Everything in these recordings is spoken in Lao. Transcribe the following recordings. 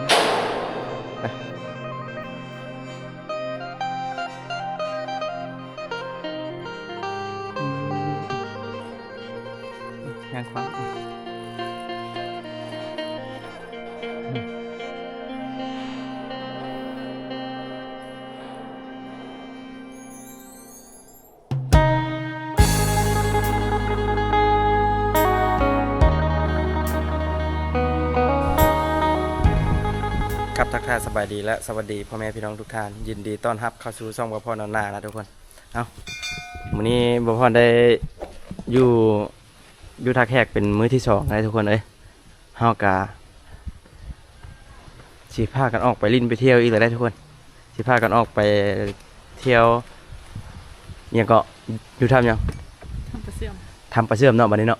ນ ໄປ ຍ່າງຂວາງ ຄັບ ທັກທາຍສະບາຍດີ ແລະ ສະຫວັດດີພໍ່ແມ່ພີ່ນ້ອງທຸກທ່ານ, ຍິນດີຕ້ອນຮັບເຂົ້າສູ່ຊ່ອງບ່າວພອນນານານະທຸກຄົນ. ເອົ້າ ມື້ນີ້ບ່າວພອນໄດ້ຢູ່ ຢູ່ທ່າແຂກເປັນມື້ທີສອງແລ້ວທຸກຄົນເອີຍ. ເຮົາກະຊິພາກັນອອກໄປຫຼິ້ນໄປທ່ຽວອີກແລ້ວເດ້ທຸກຄົນ, ຊິພາກັນອອກໄປທ່ຽວ ຫຍັງເກາະ ຢູ່ຖ້ຳຫຍັງ? ຖ້ຳປາເຊື່ອມ ຖ້ຳປາເຊື່ອມເນາະ ບັດນີ້ເນາະ.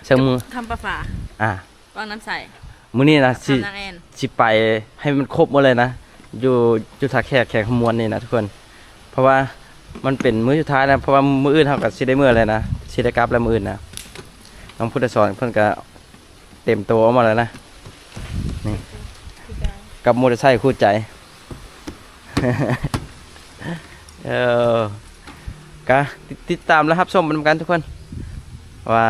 ເຊິ່ງມື້ ຖ້ຳປາຝາ ອ່າ ວັງນ້ຳໃສ. ມື້ນີ້ນະ ຊິ ຖ້ຳນາງແອນ ຊິໄປໃຫ້ມັນຄົບໝົດເລີຍນະ ຢູ່ ຢູ່ທ່າແຂກ ແຂວງຄຳມ່ວນນີ້ນະທຸກຄົນ, ເພາະວ່າມັນເປັນມື້ສຸດທ້າຍນະ, ເພາະວ່າມື້ອື່ນເຮົາກໍຊິໄດ້ເມືອແລ້ວນະ ຊິໄດ້ກັບແລ້ວມື້ອື່ນນະ. ນ້ອງພຸດທະສອນເພິ່ນກໍເຕັມໂຕອອກມາແລ້ວນະ ນີ້ ກັບມໍເຕີໄຊຄູ່ໃຈ. ເອີ ກະຕິດ ຕິດຕາມ ແລະ ຮັບຊົມໄປນຳກັນທຸກຄົນ ວ່າ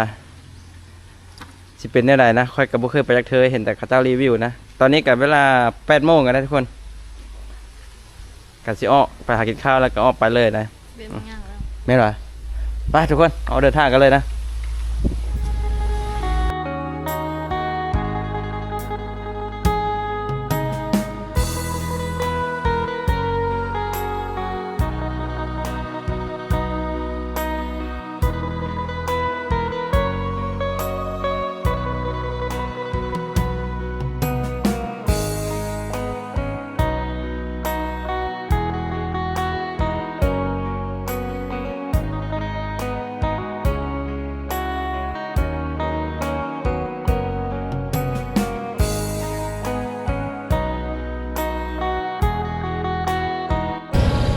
ຊິເປັນແນວໃດນະ. ຂ້ອຍກໍບໍ່ເຄີຍໄປຈັກເທື່ອ ເຫັນແຕ່ເຂົາເຈົ້າຣີວິວນະ. ຕອນນີ້ກໍເວລາແປດໂມງແລ້ວນະທຸກຄົນ, ກໍຊິອອກໄປຫາກິນຂ້າວ ແລ້ວກໍອອກໄປເລີຍນະ. ເວລາຍ່າງແລ້ວ ແມ່ນຫວາ? ໄປທຸກຄົນ ອອກເດີນທາງກັນເລີຍນະ.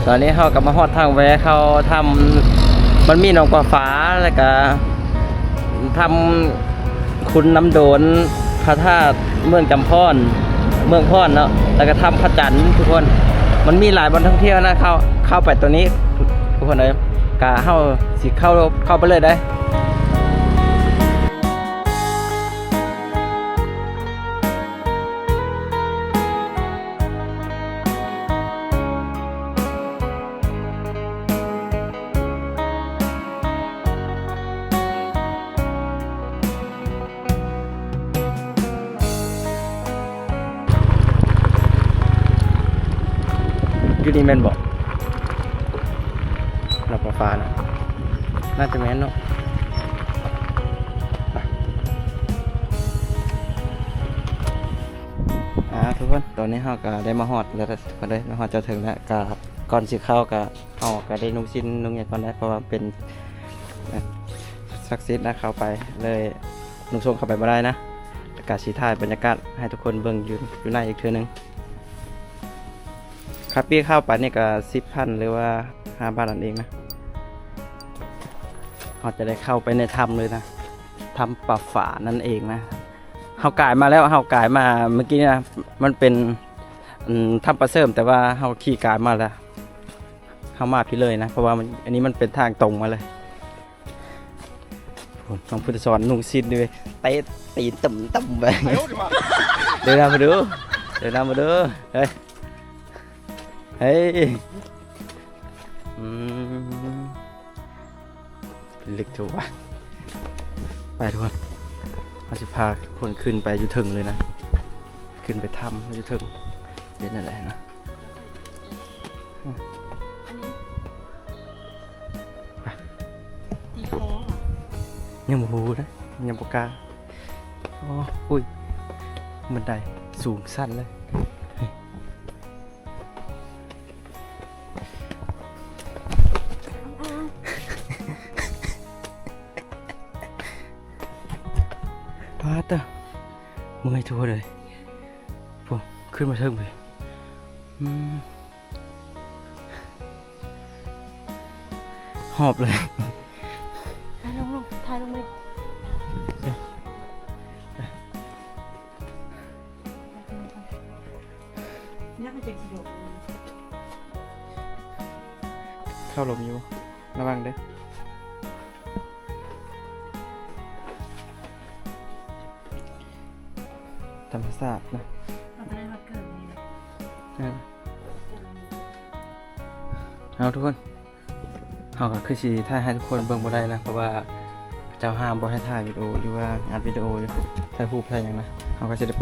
ຕອນນີ້ເຮົາກໍມາຮອດທາງແວະເຂົ້າຖ້ຳ ມັນມີໜອງປາຝາ ແລ້ວກໍຖ້ຳຄຸນນ້ຳໂດນ ພະທາດເມືອງຈຳພອນ ເມືອງພອນເນາະ, ແລ້ວກໍຖ້ຳພະຈັນທຸກຄົນ. ມັນມີຫຼາຍບ່ອນທ່ອງທ່ຽວນະ ເຂົ້າ ເຂົ້າໄປຕົວນີ້ທຸກຄົນເອີຍ. ກະເຮົາຊິເຂົ້າ ເຂົ້າໄປເລີຍເດ້. ຢູ່ນີ້ແມ່ນບໍ່? ໜອງປາຝານະ ໜ້າຈະແມ່ນເນາະ. ອ່າ ທຸກຄົນ ຕອນນີ້ເຮົາກໍໄດ້ມາຮອດແລ້ວ ທຸກຄົນເອີຍ ມາຮອດຈອດເຖິງແລ້ວ. ກໍກ່ອນຊິເຂົ້າກໍ ເຮົາກໍໄດ້ນຸ່ງສິ້ນນຸ່ງຫຍັງກ່ອນໄດ້ ເພາະວ່າເປັນ ເອີ ສັກສິດນະ ເຂົ້າໄປເລີຍນຸ່ງໂສ້ງເຂົ້າໄປບໍ່ໄດ້ນະ. ແລ້ວກໍຊິຖ່າຍບັນຍາກາດໃຫ້ທຸກຄົນເບິ່ງຢູ່ ຢູ່ໃນອີກເທື່ອໜຶ່ງ. ຄ່າປີ້ເຂົ້າໄປນີ້ກໍສິບພັນ ຫຼືວ່າຫ້າບາດນັ້ນເອງນະ. ເຮົາຈະໄດ້ເຂົ້າໄປໃນຖ້ຳເລີຍນະ ຖ້ຳປາຝານັ້ນເອງນະ. ເຮົາກາຍມາແລ້ວ ເຮົາກາຍມາເມື່ອກີ້ນີ້ນະ ມັນເປັນ ອືມ ຖ້ຳປາເຊື່ອມ ແຕ່ວ່າເຮົາຂີ່ກາຍມາແລ້ວ ເຮົາມາພີ້ເລີຍນະ ເພາະວ່າມັນ ອັນນີ້ມັນເປັນທາງຕົງມາເລີຍ. ໂອ້ ນ້ອງພຸດທະສອນນຸ່ງສິ້ນເດ້ ເຕະຕີນຕຶ້ມໆ ໄປ. ເດີນນຳມາດູ ເດີນນຳມາດູ ເຮີ້ຍ ເຮີ້ຍ ອືມ ເລິກໂພດວ່າ. ໄປທຸກຄົນ ເຮົາຊິພາທຸກຄົນຂຶ້ນໄປຢູ່ເທິງເລີຍນະ ຂຶ້ນໄປຖ້ຳຢູ່ເທິງ ເປັນແນວໃດນະ. ໄປ ຕີຄໍ ຍັງບໍ່ຮູ້ນະ ຍັງບໍ່ກ້າ. ໂອ້ ອຸ້ຍ ບັນໄດສູງຊັນເລີຍ. ປາດເຕີ ເມື່ອຍທົ່ວເລີຍ. ໂອ້ ຂຶ້ນມາເທິງເລີຍ ອືມ ຫອບເລີຍ. ຖ່າຍລົງ ຖ່າຍລົງເລີຍ. ເອີ ເອີ ເອີ. ເຂົ້າລົມຢູ່ ລະວັງເດີ້. ທຳມະຊາດນະ. ເຮົາກໍໄດ້ຮອດເກີດນີ້ແຫຼະ. ເອີ ເອົາ ທຸກຄົນ ເຮົາກໍຄືຊິຖ່າຍໃຫ້ທຸກຄົນເບິ່ງບໍ່ໄດ້ນະ ເພາະວ່າເຂົາເຈົ້າຫ້າມບໍ່ໃຫ້ຖ່າຍວິດີໂອ ຫຼືວ່າອັດວິດີໂອຢູ່ ຖ່າຍຮູບຖ່າຍຫຍັງນະ. ເຮົາກໍຊິໄດ້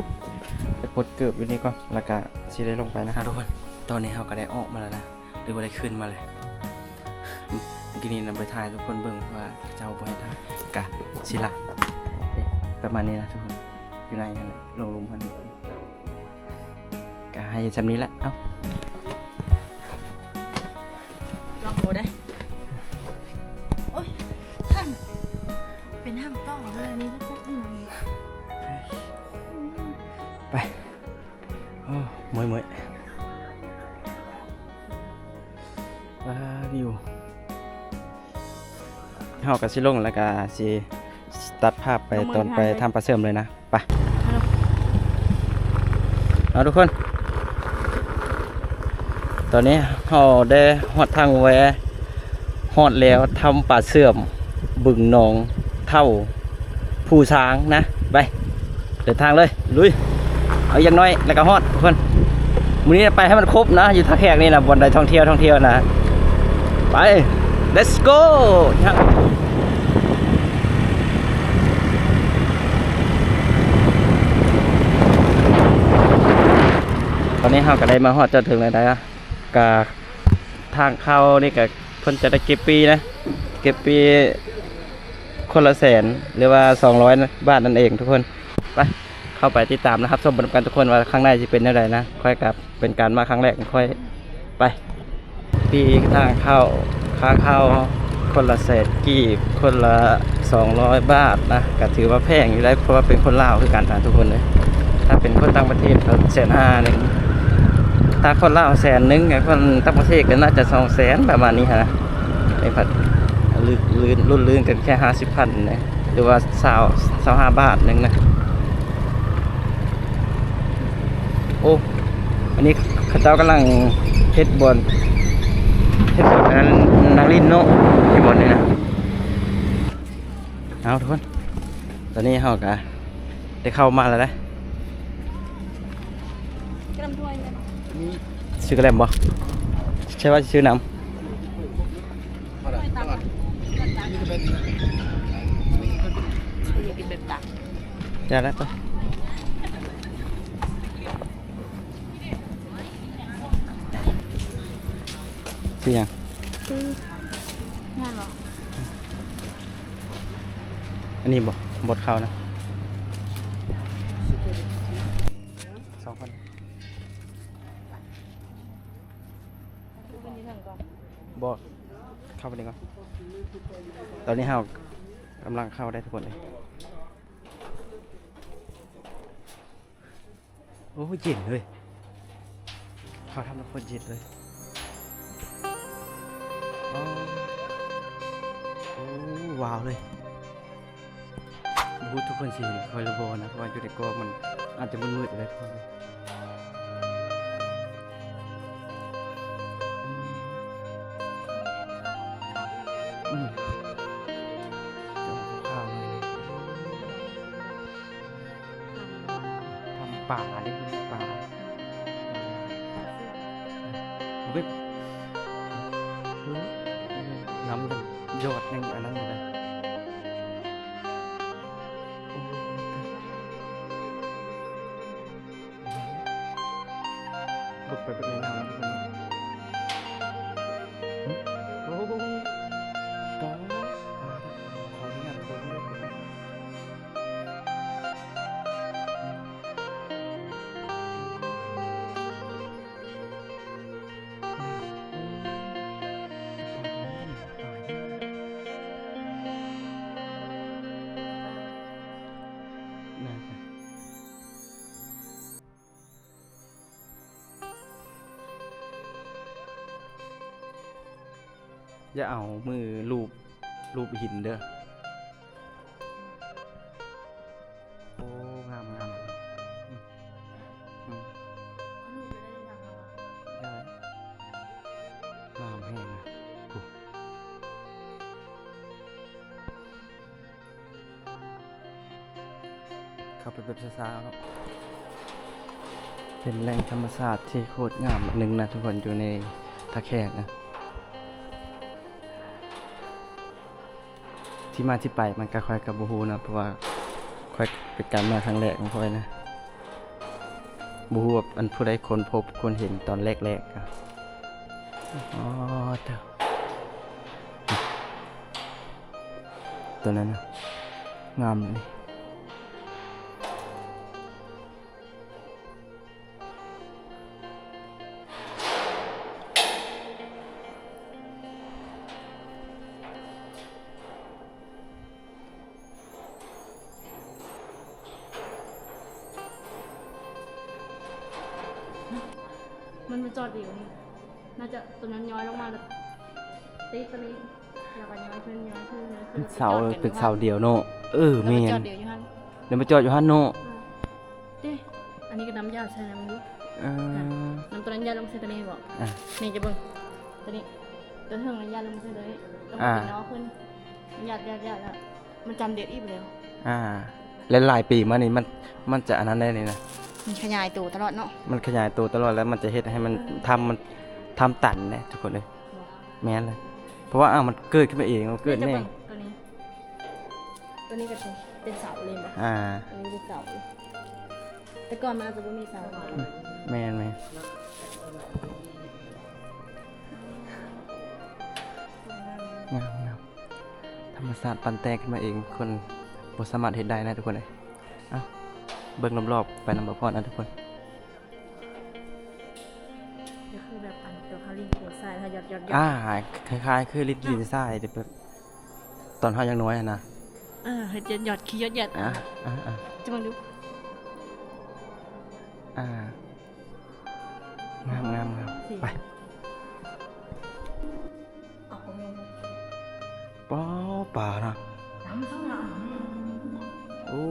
ໄປປົດເກີບຢູ່ນີ້ກ່ອນ ແລ້ວກໍຊິໄດ້ລົງໄປນະ. ເອົາ ທຸກຄົນ ຕອນນີ້ເຮົາກໍໄດ້ອອກມາແລ້ວນະ ຫຼືວ່າໄດ້ຂຶ້ນມາແລ້ວ. ເມື່ອກີ້ນີ້ນຳໄປຖ່າຍໃຫ້ທຸກຄົນເບິ່ງວ່າເຂົາເຈົ້າບໍ່ໃຫ້ຖ່າຍ ກະຊິລະ ປະມານນີ້ນະທຸກຄົນ. ຢູ່ໃນຫັ້ນແຫຼະ ລົງລຸ່ມຫັ້ນ ກະໃຫ້ສ່ຳນີ້ແຫຼະ. ເອົ້າ ລອງດູເດ້. ໂອ້ຍ ທ່ານ ເປັນຫ້າມຕ້ອງເລີຍນີ້. ໄປ. ໂອ້ ເມື່ອຍໆ. ວ້າ ວິວ. ເຮົາກໍຊິລົງ ແລ້ວກໍຊິຕັດພາບໄປຕອນໄປຖ້ຳປາເຊື່ອມເລີຍນະ. ໄປ. ເອົາ ທຸກຄົນ ຕອນນີ້ເຮົາໄດ້ຮອດທ່າງົວແວ ຮອດແລ້ວ ຖ້ຳປາເຊື່ອມ ບຶງໜອງເທົ້າ ພູຊ້າງນະ. ໄປ ເດີນທາງເລີຍ ລຸຍ. ເອົາຢ່າງໜ້ອຍແລ້ວກໍຮອດ ທຸກຄົນ. ມື້ນີ້ໄປໃຫ້ມັນຄົບນະ ຢູ່ທ່າແຂກນີ້ນະ ບ່ອນໃດທ່ອງທ່ຽວ ທ່ອງທ່ຽວນະ. ໄປ let's go. ຕອນນີ້ເຮົາກໍໄດ້ມາຮອດຈອດເຖິງແລ້ວນະ. ກະທາງເຂົ້ານີ້ກະເພິ່ນຈະໄດ້ເກັບຟຣີນະ ເກັບຟຣີຄົນລະແສນ ຫຼືວ່າສອງຮ້ອຍບາດນັ້ນເອງທຸກຄົນ. ໄປ ເຂົ້າໄປຕິດຕາມ ແລະ ຮັບຊົມໄປນຳກັນທຸກຄົນວ່າຂ້າງໃນຊິເປັນແນວໃດນະ. ຂ້ອຍກະເປັນການມາຄັ້ງແລກຂອງຂ້ອຍ. ໄປ ຟຣີທາງເຂົ້າ ຄ່າເຂົ້າຄົນລະແສນກີບ ຄົນລະສອງຮ້ອຍບາດນະ ກະຖືວ່າແພງຢູ່ໄດ໋ ເພາະວ່າເປັນຄົນລາວຄືກັນນະທຸກຄົນເອີຍ. ຖ້າເປັນຄົນຕ່າງປະເທດກໍແສນຫ້າໜຶ່ງ ຖ້າຄົນລາວແສນໜຶ່ງ ຄົນຕ່າງປະເທດກໍໜ້າຈະສອງແສນ ປະມານນີ້ຫັ້ນນະ. ໄອ້ພັດ ລຸ້ນ ລຸ້ນ ລຸ້ນກັນແຄ່ຫ້າສິບພັນເດ້ ຫຼືວ່າຊາວ ຊາວຫ້າບາດໜຶ່ງນະ. ໂອ້ ອັນນີ້ເຂົາເຈົ້າກຳລັງເຮັດບ່ອນ ເຮັດບ່ອນອັນນັ້ນນັກຫຼິ້ນເນາະ ເຮັດບ່ອນນີ້ນະ. ເອົາ ທຸກຄົນ ຕອນນີ້ເຮົາກະໄດ້ເຂົ້າມາແລ້ວເດ້. ຊື້ກະແລັມບໍ່? ໃຊ່ວ່າຊິຊື້ນ້ຳ. ຢ່າແລ້ວ ໄປ. ຊື້ຫຍັງ? ຊື້ຫຍັງເນາະ? ອັນນີ້ບໍ່? ບົດເຂົ້ານະ ສອງພັນ. ບໍ່ ເຂົ້າໄປນີ້ກ່ອນ. ຕອນນີ້ເຮົາກຳລັງເຂົ້າໄດ້ທຸກຄົນເອີຍ. ໂອ້ ເຢັນເວີຍ ເຂົ້າຖ້ຳແລ້ວໂຄດເຢັນເລີຍ. ໂອ້ ວ້າວເລີຍ. ບໍ່ຮູ້ທຸກຄົນຊິເຫັນຂ້ອຍຫຼືບໍ່ນະ ເພາະວ່າຢູ່ໃນກ້ອງມັນອາດຈະມືດໆເລີຍ. ອືມ ເຈົ້າຂາວເລີຍ. ຖ້ຳປາເດ້ ຖ້ຳປາ ເວັບ ເອີ ນ້ຳຍັງຢອດ ຍັງອັນນັ້ນຢູ່ເລີຍ. ໂອ້ ເບິ່ງໄປເບິ່ງມາແລ້ວ ໂອ້ໂຫ ປາດ ຂໍອະນຸຍາດ ຂໍອະນຸຍາດ. ຢ່າເອົາມືລູບ ລູບຫີນເດີ້. ໂອ້ ງາມໆ ອືມ ອືມ ງາມແຮງນະ. ໂອ້ ເຂົ້າໄປແບບຊ້າໆເນາະ. ເປັນແຫຼ່ງທຳມະຊາດທີ່ໂຄດງາມອັນໜຶ່ງນະທຸກຄົນ ຢູ່ໃນທ່າແຂກນະ. ທີ່ມາທີ່ໄປມັນກະຂ້ອຍກະບໍ່ຮູ້ເນາະ ເພາະວ່າຂ້ອຍເປັນການມາຄັ້ງແລກຂອງຂ້ອຍນະ. ບໍ່ຮູ້ວ່າອັນຜູ້ໃດຄົ້ນພົບຄົ້ນເຫັນຕອນແລກໆກະ. ອໍ ເຕີ ຕົວນັ້ນນະ ງາມເລີຍ. ມັນມາຈອດດຽວນີ້ ໜ້າຈະຕົວນັ້ນຍ້ອຍລົງມາແລ້ວ ຕິດຕົວນີ້ ແລ້ວກໍຍ້ອຍຂຶ້ນ ຍ້ອຍຂຶ້ນ ຍ້ອຍຂຶ້ນ ເປັນເສົາ ເປັນເສົາດຽວເນາະ. ເອີ ແມ່ນ ແລ້ວມາຈອດດຽວຢູ່ຫັ້ນ ແລ້ວມາຈອດຢູ່ຫັ້ນເນາະ. ເດ້ ອັນນີ້ກໍນ້ຳຢາດໃສ່ນຳຢູ່. ເອີ ນ້ຳຕົວນັ້ນຢາດລົງໃສ່ຕົວນີ້ບໍ? ອ່າ ນີ້ຈະເບິ່ງ ຕົວນີ້ ຕົວເທິງນັ້ນຢາດລົງໃສ່ຕົວນີ້ ແລ້ວມັນ ອ່າ ເປັນນອກຂຶ້ນ ຢາດ ຢາດ ຢາດ ແລ້ວມັນຈຳເດັດອີກແລ້ວ. ອ່າ ແລະຫຼາຍປີມານີ້ມັນ ມັນຈະອັນນັ້ນແລ້ວນີ້ນະ ມັນຂະຫຍາຍໂຕຕະຫຼອດເນາະ. ມັນຂະຫຍາຍໂຕຕະຫຼອດ ແລ້ວມັນຈະເຮັດໃຫ້ມັນ ເອີ ທຳ ມັນທຳຕັນເດ້ທຸກຄົນເອີຍ. ແມ່ນເລີຍ ເພາະວ່າ ອ້າວ ມັນເກີດຂຶ້ນມາເອງ ມັນເກີດແມ່ນ ຕົວນີ້ ຕົວນີ້ກໍເປັນເສົາເລີຍນະ. ອ່າ ອັນນີ້ເປັນເສົາ ແຕ່ກ່ອນມັນອາດຈະບໍ່ມີເສົາ. ແມ່ນໆ ງາມໆ ທຳມະຊາດປັ້ນແຕ່ງຂຶ້ນມາເອງ ຄົນບໍ່ສາມາດເຮັດໄດ້ນະທຸກຄົນເອີຍ. ເອົ້າ ເບິ່ງລອບໆໄປນຳບ່າວພອນນະທຸກຄົນ. ກໍຄືແບບອັນຕົວເຮົາຫຼິ້ນເຂດຊາຍ ເຮົາຢອດໆໆ ອ່າ ຄ້າຍໆຄືຫຼິ້ນເຂດຊາຍ ແຕ່ແບບຕອນເຮົາຍັງນ້ອຍຫັ້ນນະ. ເອີ ເຮັດຢອດໆ ຂີ້ຢອດໆ. ອ່າ ອ່າໆ ຈະມາດູ. ອ່າ ງາມໆໆ ໄປ. ປ້າ ປານະ ໂອ້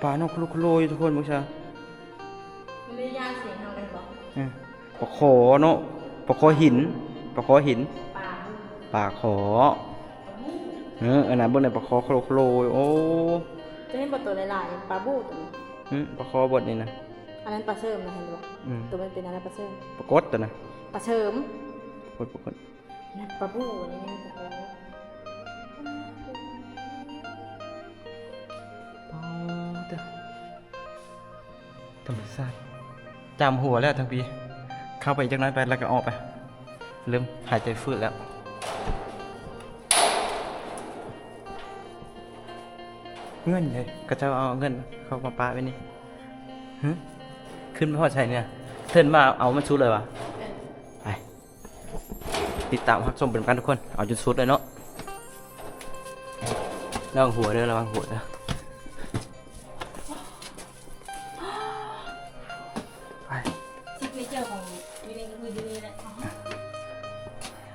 ປານອກໂຄໂລໂຄໂລຢູ່ທຸກຄົນ ເບິ່ງຊະ. ມັນໄດ້ຢ້ານສຽງເຮົາໄດ້ບໍ່? ເອີ ປາຂໍເນາະ ປາຂໍຫີນ ປາຂໍຫີນ ປາ ປາຂໍ. ເອີ ອັນນັ້ນເບິ່ງໄດ້ປາຂໍໂຄໂລໂຄໂລ. ໂອ້ ຈະເຫັນບໍ່ ໂຕຫຼາຍໆ ປາບູໂຕນີ້. ອື ປາຂໍບົດນີ້ນະ. ອັນນັ້ນປາເສີມນະ ເຫັນບໍ່? ອື ໂຕມັນເປັນອັນນັ້ນປາເສີມ ປາກົດໂຕນະ ປາເສີມ ປາກົດ ປາກົດ. ນັ້ນປາບູນີ້ ປາບູ ປາເຕີ ທຳມະຊາດ. ຈາມຫົວແລ້ວທັງປີ ເຂົ້າໄປອີກຈັກໜ້ອຍໄປ ແລ້ວກໍອອກໄປ ເລີ່ມຫາຍໃຈຝືດແລ້ວ. ເງິນເດ້ ເຂົາເຈົ້າເອົາເງິນເຂົາມາປະໄວ້ນີ້. ຫຶ ຂຶ້ນໄປຮອດໃສນີ້ນະ? ເທີນມາເອົາມັນສຸດເລີຍຫວາ? ໄປ ຕິດຕາມຮັບຊົມໄປນຳກັນທຸກຄົນ ເອົາຈົນສຸດເລີຍເນາະ. ລະວັງຫົວເດີ ລະວັງຫົວເດີ. ໄປ ຊິກເນເຈີຂອງຢູ່ນີ້ກໍຄືຢູ່ນີ້ແຫຼະ.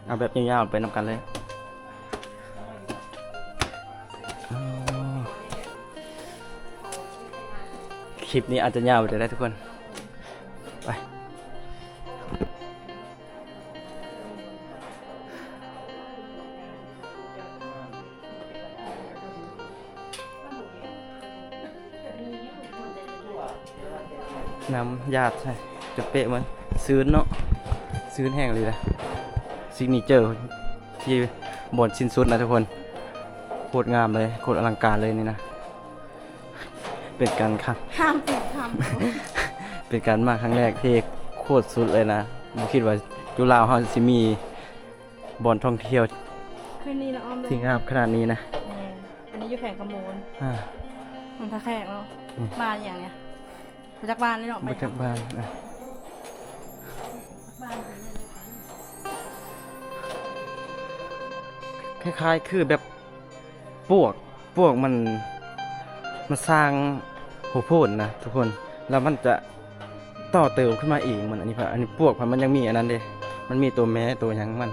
ເອົາແບບຍາວໆໄປນຳກັນເລີຍ. ຄລິບນີ້ອາດຈະຍາວໄປເລີຍທຸກຄົນ. ໄປ ນ້ຳຢາດໃສ່ຈົນເປະມັນ ຊື່ນເນາະ ຊື່ນແຮງອີ່ຫຼີນະ. ຊິກເນເຈີທີ່ບ່ອນສິ້ນສຸດນະທຸກຄົນ ໂຄດງາມເລີຍ ໂຄດອະລັງການເລີຍນີ້ນະ. ເປັນການ ຫ້າມຕິດ ຫ້າມ ເປັນການມາຄັ້ງແລກທີ່ໂຄດສຸດເລີຍນະ. ບໍ່ຄິດວ່າຢູ່ລາວເຮົາຊິມີບ່ອນທ່ອງທ່ຽວ ຄືນີ້ລະອ້ອມເລີຍ ທີ່ງາມຂະໜາດນີ້ນະ. ແມ່ນ ອັນນີ້ຢູ່ແຂວງຄຳມ່ວນ ອ່າ ເມືອງທ່າແຂກເນາະ. ອືມ ບ້ານອີ່ຫຍັງນີ້? ບໍ່ຈັກບ້ານເລີຍເນາະ ບໍ່ຈັກບ້ານ. ອ່ະ ຄ້າຍໆຄືແບບ ປວກ ປວກມັນ ມັນສ້າງຫົວໂພນນະທຸກຄົນ ແລ້ວມັນຈະຕໍ່ເຕີມຂຶ້ນມາເອງ. ມັນ ອັນນີ້ພະ ອັນນີ້ປວກພະ ມັນຍັງມີອັນນັ້ນເດ້ ມັນມີໂຕແມ່ໂຕຫຍັງມັນ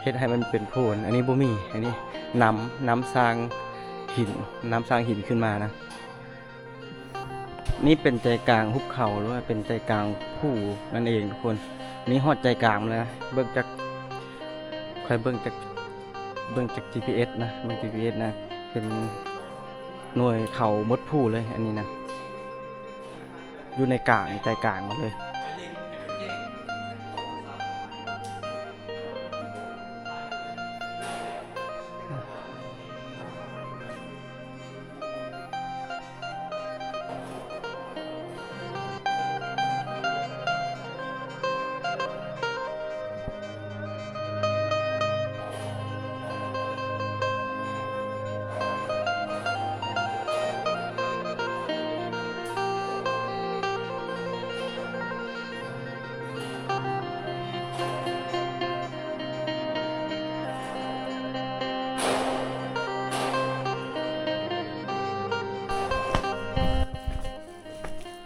ເຮັດໃຫ້ມັນເປັນໂພນ. ອັນນີ້ບໍ່ມີ ອັນນີ້ນ້ຳ ນ້ຳສ້າງຫີນ ນ້ຳສ້າງຫີນຂຶ້ນມານະ. ນີ້ເປັນໃຈກາງຫຸບເຂົາ ຫຼືວ່າເປັນໃຈກາງພູນັ້ນເອງທຸກຄົນ. ນີ້ຮອດໃຈກາງແລ້ວ ເບິ່ງຈາກ ຂ້ອຍເບິ່ງຈາກ ເບິ່ງຈາກຈີພີເອສນະ ເບິ່ງຈີພີເອສນະ ເປັນ ໜ່ວຍເຂົ້າໝົດພູເລີຍ ອັນນີ້ນະ ຢູ່ໃນກາງ ໃຈກາງໝົດເລີຍ.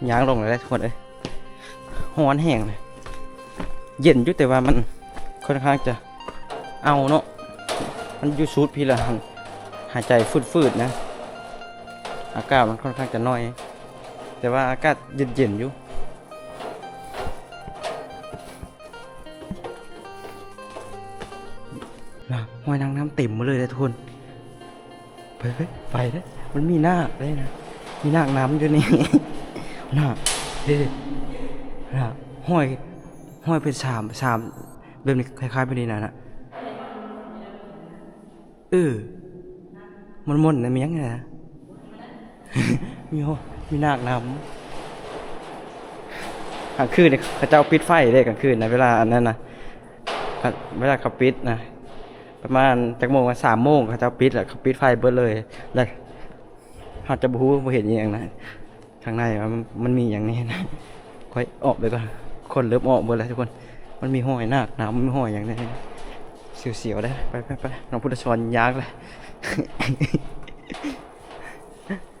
ຍ່າງລົງແລ້ວເດ້ທຸກຄົນເອີຍ ຮ້ອນແຮງເລີຍ. ເຢັນຢູ່ ແຕ່ວ່າມັນຄ່ອນຂ້າງຈະເອົາເນາະ ມັນຢູ່ສຸດພີ້ລະ ຫາຍໃຈຝືດໆນະ ອາກາດມັນຄ່ອນຂ້າງຈະໜ້ອຍ ແຕ່ວ່າອາກາດເຢັນໆຢູ່. ນະ ຫ້ອຍນາງນ້ຳເຕັມໝົດເລີຍເດ້ທຸກຄົນ. ໄປ ໄປ ໄປເດ້ ມັນມີນາກເດ້ນະ ມີນາກນ້ຳຢູ່ນີ້ ນາກ ເດ້ ນາກ ຫ້ອຍ ຫ້ອຍເປັນສາມ ສາມ ແບບນີ້ ຄ້າຍໆແບບນີ້ນະ ນະ. ເອີ ມັນມ່ວນນະ ມີຫຍັງນະ ມີ ມີນາກນ້ຳ. ກາງຄືນນີ້ເຂົາເຈົ້າປິດໄຟເດ້ ກາງຄືນນະ ເວລາອັນນັ້ນນະ ເວລາເຂົາປິດນະ ປະມານຈັກໂມງ ສາມໂມງ ເຂົາເຈົ້າປິດແລ້ວ ເຂົາປິດໄຟເບິດເລີຍ ແລ້ວເຮົາຈະບໍ່ຮູ້ ບໍ່ເຫັນອີ່ຫຍັງນະ. ຂ້າງໃນວ່າມັນ ມັນມີຫຍັງແດ່ນະ ຂ້ອຍອອກໄປກ່ອນ ຄົນເລີ່ມອອກເບິດແລ້ວທຸກຄົນ. ມັນມີຮອຍນາກນ້ຳ ມີຮອຍຫຍັງແດ່ ສຽວໆເດ້. ໄປໆໆ ນ້ອງພຸດທະສອນຍາກແລ້ວ.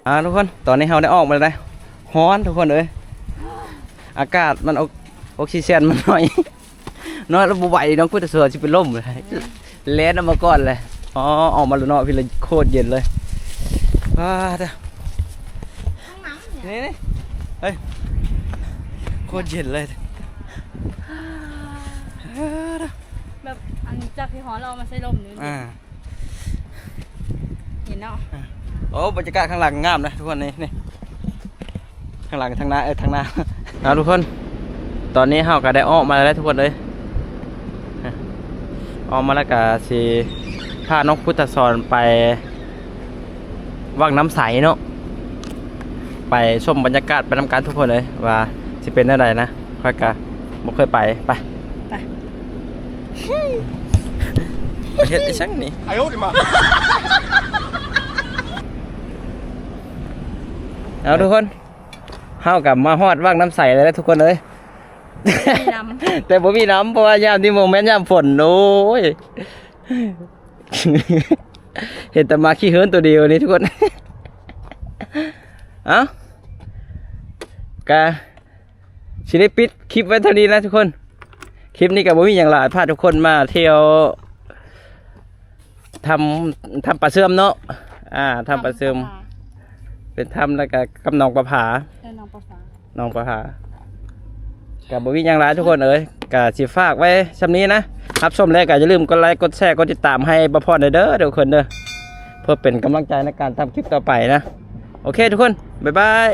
ອ່າ ທຸກຄົນ ຕອນນີ້ເຮົາໄດ້ອອກມາແລ້ວນະ ຮ້ອນທຸກຄົນເອີຍ ອາກາດມັນ ອອກ ອອກຊີເຈນມັນໜ້ອຍ ເນາະ ລະບໍ່ໄຫວ ນ້ອງພຸດທະສອນຊິເປັນລົມເລີຍ ແລ່ນອອກມາກ່ອນເລີຍ. ອໍ ອອກມາແລ້ວເນາະ ພີ້ລະ ໂຄດເຢັນເລີຍ ວ້າເດີ ຫ້ອງນ້ຳນີ້ ນີ້ໆ ເອີຍ ໂຄດເຢັນເລີຍ ແບບ ອັນ ຈາກທີ່ຮ້ອນ ເຮົາເອົາມາໃສ່ລົມນີ້ ອ່າ ເຫັນເນາະ ອ່າ ໂອ້ ບັນຍາກາດຂ້າງຫຼັງງາມນະທຸກຄົນ ນີ້ ນີ້ ຂ້າງຫຼັງ ທາງໜ້າ ເອີ ທາງໜ້າ. ເອົາ ທຸກຄົນ ຕອນນີ້ເຮົາກໍໄດ້ອອກມາແລ້ວທຸກຄົນເອີຍ ອອກມາແລ້ວກໍຊິພານ້ອງພຸດທະສອນໄປວັງນ້ຳໃສເນາະ ໄປຊົມບັນຍາກາດໄປນຳກັນທຸກຄົນເອີຍ ວ່າຊິເປັນແນວໃດນະ ຂ້ອຍກໍບໍ່ເຄີຍໄປ. ໄປ ໄປ ໄປເຮັດອີ່ຫຍັງນີ້ ເອົາ ທຸກຄົນ ເຮົາກໍມາຮອດວັງນ້ຳໃສແລ້ວທຸກຄົນເອີຍ ມີນ້ຳ ແຕ່ບໍ່ມີນ້ຳ ເພາະວ່າຍາມນີ້ບໍ່ແມ່ນຍາມຝົນ. ໂອ້ຍ ເຫັນແຕ່ໝາກຂີ້ເຫີນໂຕດຽວນີ້ທຸກຄົນ. ເອົ້າ ກະຊິໄດ້ປິດຄລິບໄວ້ເທົ່ານີ້ນະທຸກຄົນ. ຄລິບນີ້ກະບໍ່ມີຫຍັງຫຼາຍ ພາທຸກຄົນມາທ່ຽວ ຖ້ຳ ຖ້ຳປາເຊື່ອມເນາະ ອ່າ ຖ້ຳປາເຊື່ອມ ຖ້ຳປາ ເປັນຖ້ຳ ແລ້ວກະກັບໜອງປາຜາ ເອີ ໜອງປາຜາ ໜອງປາຜາ. ກະບໍ່ມີຫຍັງຫຼາຍທຸກຄົນເອີຍ ກະຊິຝາກໄວ້ຊ່ຳນີ້ນະ. ຮັບຊົມແລ້ວກະຢ່າລືມກົດໄລ ກົດແຊ ກົດຕິດຕາມໃຫ້ບ່າວພອນແດ່ເດີ ເດີທຸກຄົນເດີ ເພື່ອເປັນກຳລັງໃຈໃນການທຳຄລິບຕໍ່ໄປນະ. ໂອເຄທຸກຄົນ ບາຍບາຍ.